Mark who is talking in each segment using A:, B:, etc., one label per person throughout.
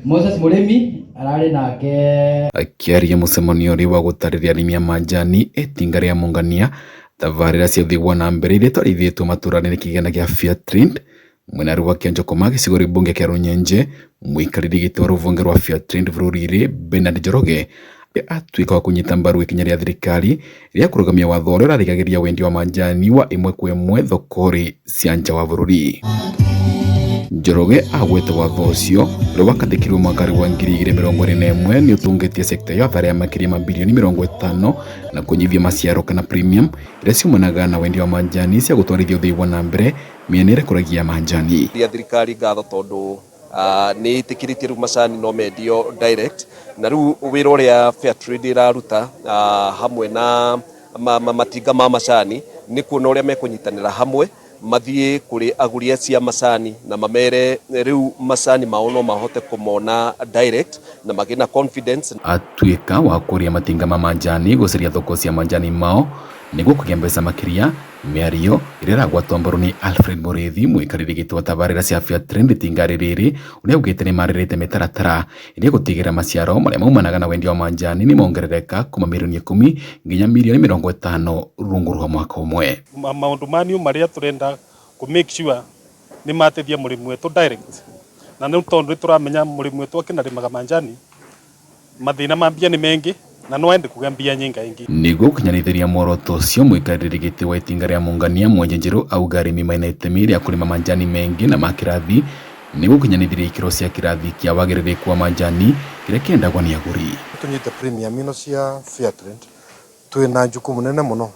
A: Moses Murimi ararĩ nake.
B: Akĩaria mũcemanio ũrĩ wa gũtarĩria arĩmi a manjani itinga rĩa Mũngania tabarĩra cia ũthii wa na mbere iria itwarithĩtwo matũra-inĩ nĩ kĩgĩna gĩa Fairtrade mwena wa Kĩanjokoma gĩcigo mbunge kĩa Runyenje. Mũikarĩri gĩtĩ wa rũhonge rwa Fairtrade bũrũri-rĩ Bernard Njoroge atuĩka wa kũnyita mbaru ikinya rĩa thirikari rĩa kũrũgamia watho ũrĩa ũrarigagĩrĩria wendia wa manjani wa ĩmwe kwa ĩmwe thoko-rĩ cia nja wa bũrũri. Njoroge agwete watho ũcio ũrĩa wakathĩkirwo mwaka wa 2021 nĩ ũtũngĩtie sekta ĩyo athara ya makĩria ma birioni 50 na kũnyihia maciaro kana premium iria ciumanaga na wendia wa manjani cia gũtwarithia ũthii wa na mbere mĩena ĩrĩa ĩkũragia manjani.
C: Ria thirikari ngatho tondu nĩ ĩtĩkĩrĩtie rĩu macani no mendio direct, na rĩu wĩra ũrĩa Fairtrade ĩraruta hamwe na matinga ma macani nĩ kuona ũrĩa mekũnyitanĩra hamwe mathiĩ kũrĩ agũri acio a macani na mamere rĩu macani mao no mahote kũmona direct na magĩe na confidence.
B: Atuĩka wa kũria matinga ma manjani gũcaria thoko cia manjani mao nĩguo kũgĩa mbeca makĩria. Mĩario ĩrĩa ĩragwatwo mbaru nĩ Alfred Mũrĩithi, mũikarĩri gĩtĩ wa tabarĩra cia Fairtrade itinga rĩrĩ, ũrĩa augĩte nĩ marĩrĩte mĩtaratara ĩrĩa ĩgũtigĩrĩra maciaro marĩa maumanaga na wendia wa manjani nĩ mongerereka kuma mirioni 10 nginya mirioni 50 rungu rwa mwaka ũmwe.
D: Maundu maniu maria turenda ku make sure ni mateithia murimi wetu direct, na ni tondu ni turamenya murimi wetu akinarimaga manjani mathina ma mbia ni mengi na no ende kugia mbia nyingaingi.
B: Nĩguo gũkinyanĩria muoroto ũcio, mũikarĩri gĩtĩ wa itinga rĩa Mũngania Mwenje Njerũ auga arĩmi mena itemi rĩa kũrĩma manjani mengi na ma kĩrathi nĩguo gũkinyanĩria ikĩro cia kĩrathi kĩa wagĩrĩrĩku wa manjani kĩrĩa kĩendagwo nĩ agũri.
E: Tunyite premium ino cia Fairtrade twina jukumu nene muno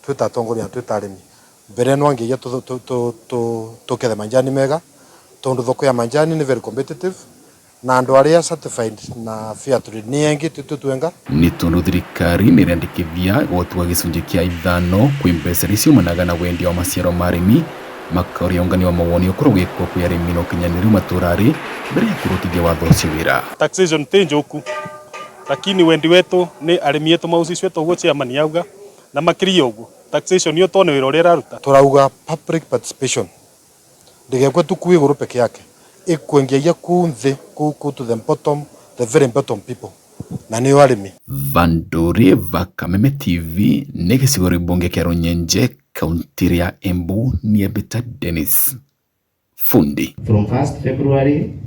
E: twita atongoria na twita arimi. Mbere no nginya tukethe manjani mega tondu thoko ya manjani ni very competitive na andu aria certified na Fairtrade ni engi titutwenga.
B: Nĩ tondũ thirikari nĩ ĩrandĩkithia gũtua gĩcunjĩ kĩa 5 kwĩ mbeca iria ciumanaga na wendia wa maciaro ma arĩmi, maka ũrĩa ũngania wa mawoni ũkorwo ũgĩkwo kwĩ arĩmi na ũkinyanĩru matũra-rĩ mbere ya kũrutithia watho ũcio wĩra.
D: Taxation ti njoku, lakini wendi wetu ni arĩmi etu maũcicwe toguo chairman auga, na makĩria ũguo taxation iyo tone wĩra ũrĩa ĩraruta.
E: Turauga public participation ndigekwe tu ku iguru peke yake, ikwengiagia ku nthi ku to the bottom, the very bottom people, na nio arĩmi.
B: Vanduri va Kameme TV nĩ gĩcigo mbunge kĩa Runyenje kaunti ya Embu. Niebita Dennis Fundi.
A: From 1st February.